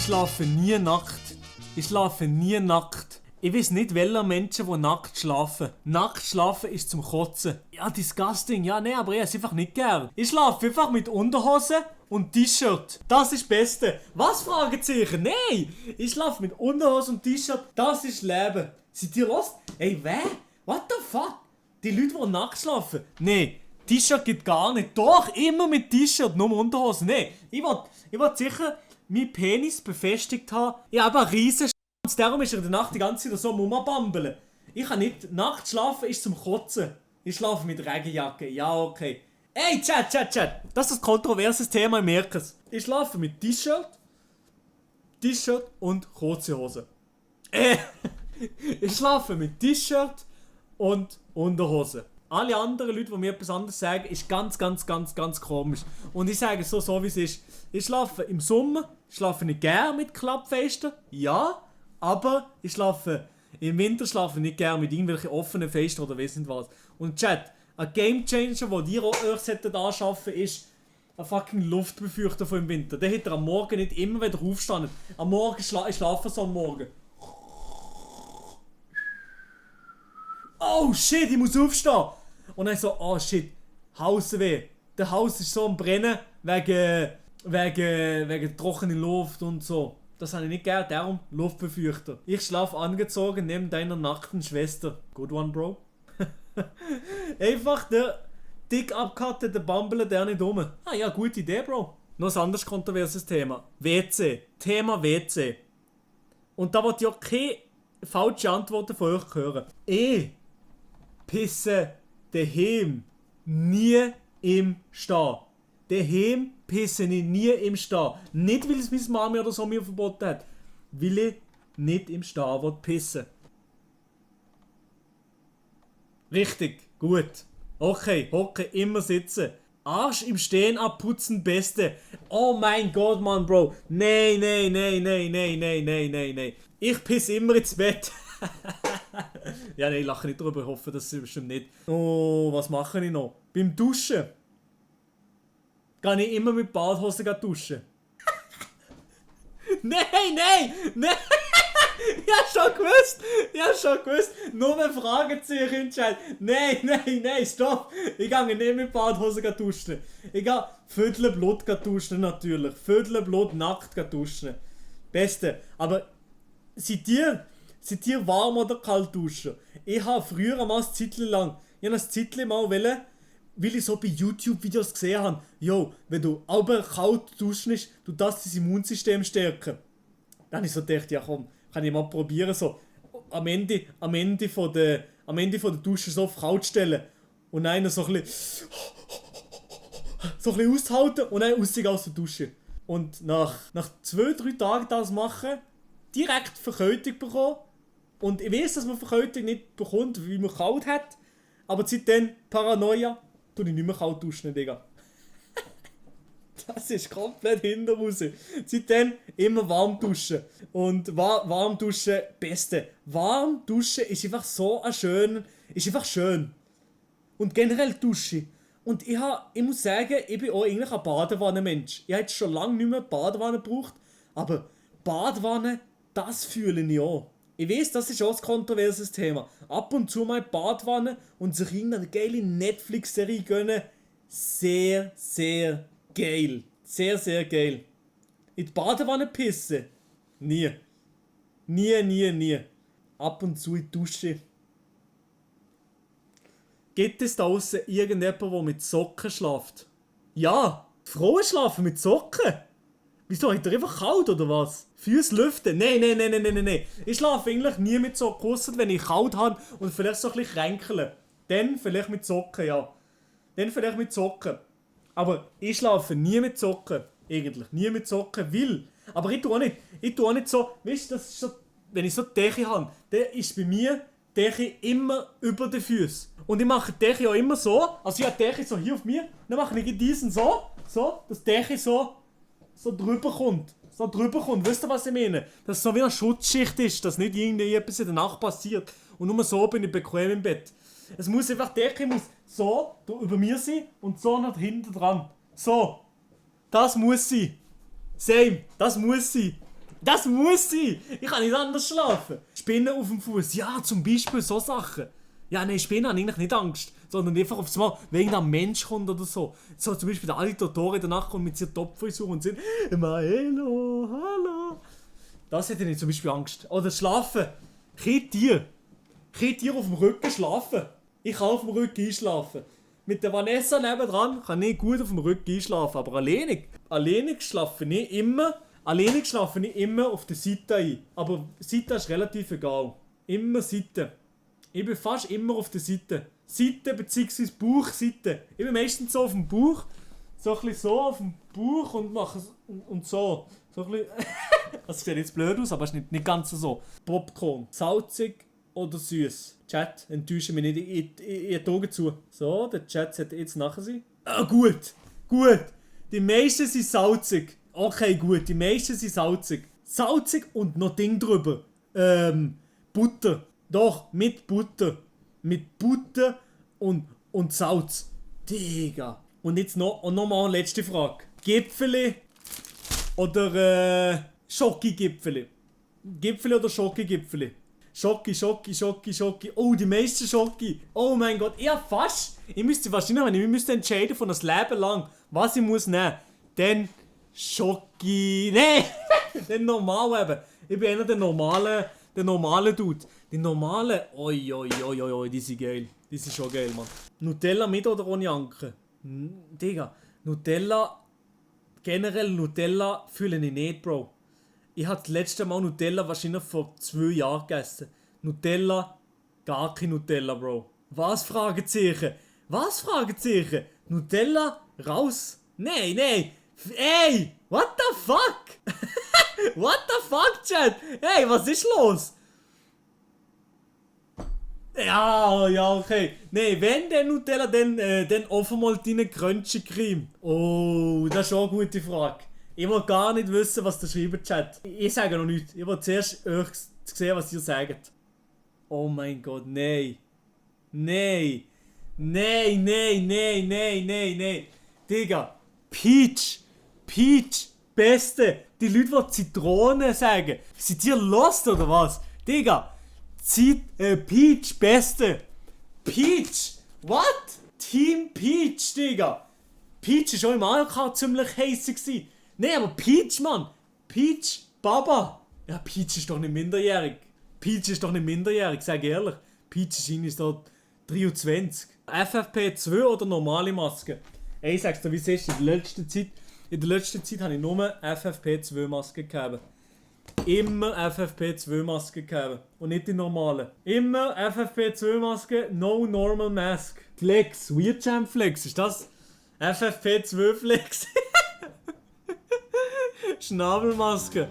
schlafe nie nackt. Ich schlafe nie nackt. Ich weiß nicht, welche Menschen, die nackt schlafen. Nackt schlafen ist zum Kotzen. Ja, disgusting. Ja, nee, aber ich hab's einfach nicht gern. Ich schlafe einfach mit Unterhose und T-Shirt. Das ist das Beste. Was, Fragezeichen? Nein! Ich schlafe mit Unterhose und T-Shirt. Das ist Leben. Seid ihr lost? Ey, wer? What the fuck? Die Leute, die nackt schlafen? Nee, T-Shirt geht gar nicht. Doch, immer mit T-Shirt, nur Unterhose. Nee, ich will sicher meinen Penis befestigt haben. Ich habe einen riesen Schwanz, darum ist er in der Nacht die ganze Zeit so rumbambeln. Ich kann nicht, nackt schlafen ist zum Kotzen. Ich schlafe mit Regenjacke, ja okay. Ey, Chat. Das ist ein kontroverses Thema, ich merke es. Ich schlafe mit T-Shirt und kurze Hose. Ich schlafe mit T-Shirt und Unterhose. Alle anderen Leute, die mir etwas anderes sagen, ist ganz komisch. Und ich sage es so wie es ist. Ich schlafe im Sommer, schlafe nicht gerne mit Klappfenstern, ja, aber ich schlafe im Winter nicht gerne mit irgendwelchen offenen Fenstern oder weiss nicht was. Und Chat, ein Gamechanger, den ihr euch anschaffen ist ein fucking Luftbefeuchter von im Winter. Der hätte am Morgen nicht immer wieder aufstanden. Am Morgen ich schlafe so am Morgen. Oh shit, ich muss aufstehen! Und dann so, oh shit, Hausweh. Der Haus ist so am Brennen wegen trockener Luft und so. Das habe ich nicht gern, darum Luftbefeuchter. Ich schlafe angezogen neben deiner nackten Schwester. Good one, Bro. Einfach der dick abgehattete Bumble, der nicht rum. Ah ja, gute Idee, Bro. Noch ein anderes kontroverses Thema. WC. Thema WC. Und da wollte ich auch keine falsche Antworten von euch hören. Pisse daheim nie im Stehen. Daheim pisse ich nie im Stehen. Nicht, weil es meine Mami oder so mir verboten hat. Weil ich nicht im Stehen pissen will. Richtig, gut. Okay, hocke, immer sitzen. Arsch im Stehen abputzen, Beste. Oh mein Gott, Mann, Bro. Nein. Ich pisse immer ins Bett. Ja, nein, ich lache nicht drüber, ich hoffe, das stimmt nicht. Oh, was mache ich noch? Beim Duschen kann ich immer mit Badhose duschen. Nein! Ich hab schon gewusst. Nur eine Fragezeichen entscheiden. Nein, stopp. Ich gehe nicht mit Badhose duschen. Ich gehe Viertelblut duschen natürlich. Viertelblut nackt duschen. Beste. Aber seid ihr warm oder kalt duschen? Ich habe früher mal ein Zeitchen lang, weil ich so bei YouTube-Videos gesehen habe, wenn du aber kalt duschen, du das Immunsystem stärken. Dann habe ich so gedacht, ja komm, kann ich mal probieren, so am Ende von der Dusche so auf kalt stellen und einen so ein bisschen aushalten und dann raus aus der Dusche. Und nach 2-3 Tagen das machen, direkt Verkältung bekommen. Und ich weiß, dass man Verkältung nicht bekommt, weil man kalt hat. Aber seitdem Paranoia, tue ich nicht mehr kalt duschen, Digga. Das ist komplett hinter raus. Seitdem immer warm duschen. Und warm duschen, Beste. Warm duschen ist einfach so schön. Und generell Dusche. Und ich muss sagen, ich bin auch eigentlich ein Badewannenmensch. Ich habe jetzt schon lange nicht mehr Badewanne gebraucht. Aber Badewanne, das fühle ich auch. Ich weiß, das ist auch ein kontroverses Thema. Ab und zu mal Badwanne und sich irgendeine geile Netflix-Serie gönnen. Sehr geil. Sehr geil. In die Badewanne pissen? Nie. Nie. Ab und zu in die Dusche. Gibt es da aussen irgendjemand, der mit Socken schläft? Ja, Frauen schlafen mit Socken. Wieso, hat er einfach kalt oder was? Füße lüften? Nein. Ich schlafe eigentlich nie mit Socken, ausser wenn ich kalt habe und vielleicht so ein bisschen kränkeln. Dann vielleicht mit Socken, ja. Aber ich schlafe nie mit Socken. Eigentlich nie mit Socken, weil. Aber ich tue auch nicht so, weißt du, das ist so, wenn ich so die Decke habe, dann ist bei mir die Decke immer über den Füßen. Und ich mache die Decke auch immer so, also ich habe die Decke so hier auf mir, dann mache ich diesen so, dass die Decke so drüber kommt. Wisst ihr, was ich meine? Dass es so wie eine Schutzschicht ist, dass nicht irgendetwas in der Nacht passiert. Und nur so bin ich bequem im Bett. Es muss einfach, die Decke muss so über mir sein und so nach hinten dran. So. Das muss sein. Same. Das muss sein. Das muss sein! Ich kann nicht anders schlafen. Spinnen auf dem Fuß, ja, zum Beispiel so Sachen. Ja, nein, Spinnen habe ich eigentlich nicht Angst. Sondern einfach aufs Mal, wenn ein Mensch kommt oder so. So zum Beispiel der Alligator in der Nacht kommt mit seiner Topfrisur und sagt Maelo, hallo. Das hätte ich zum Beispiel Angst. Oder schlafen. Kein Tier auf dem Rücken schlafen. Ich kann auf dem Rücken einschlafen. Mit der Vanessa nebendran kann ich gut auf dem Rücken einschlafen. Aber alleinig schlafe ich immer auf der Seite ein. Aber Seite ist relativ egal. Immer Seite. Ich bin fast immer auf der Seite. Seite bzw. Bauchseite. Ich bin meistens so auf dem Bauch. So ein bisschen so auf dem Bauch und mache es und so. So ein bisschen. Das sieht jetzt blöd aus, aber es ist nicht ganz so. Popcorn. Salzig oder süß? Chat, enttäusche mich nicht. Ich die Augen zu. So, der Chat sollte jetzt nachher sein. Ah, gut. Die meisten sind salzig. Okay, gut. Die meisten sind salzig. Salzig und noch Ding drüber. Butter. Doch, mit Butter. Mit Butter und Salz. Digga. Und jetzt noch mal eine letzte Frage. Gipfeli oder Schoki-Gipfeli? Gipfeli oder Schoki-Gipfeli? Schoki. Oh, die meisten Schoki. Oh mein Gott, ich müsste entscheiden von das Leben lang, was ich muss nehmen. Dann Schoki. Nee, den normal eben. Ich bin einer der normale Dude. Die normalen, oi, die sind geil. Die sind schon geil, Mann. Nutella mit oder ohne Anker? Digga, generell Nutella fühle ich nicht, Bro. Ich habe das letzte Mal Nutella wahrscheinlich vor 2 Jahren gegessen. Nutella, gar kein Nutella, Bro. Was? Fragezeichen? Nutella, raus? Nein. Ey, what the fuck? What the fuck, Chat? Hey, was ist los? Ja, okay. Nee, wenn der Nutella, dann offen mal deine Crunchy Cream. Oh, das ist auch eine gute Frage. Ich will gar nicht wissen, was der schreibt, Chat. Ich sage noch nichts. Ich will zuerst euch sehen, was ihr sagt. Oh mein Gott, nein. Digga, Peach, Beste. Die Leute, die Zitrone sagen. Seid ihr lost oder was? Digga, Peach, Beste. Peach, what? Team Peach, Digga. Peach war auch im Mario Kart ziemlich heiß. Nee, aber Peach, Mann. Peach, Baba. Ja, Peach ist doch nicht minderjährig, sag ehrlich. Peach ist da 23. FFP2 oder normale Maske? Ey, ich sag's dir, wie es ist, in der letzten Zeit habe ich nur FFP2 Maske gehabt. Immer FFP2 Maske gehabt. Und nicht die normale. Immer FFP2 Maske, no normal mask. Flex, Weird Jam Flex, ist das? FFP2 Flex. Schnabelmaske.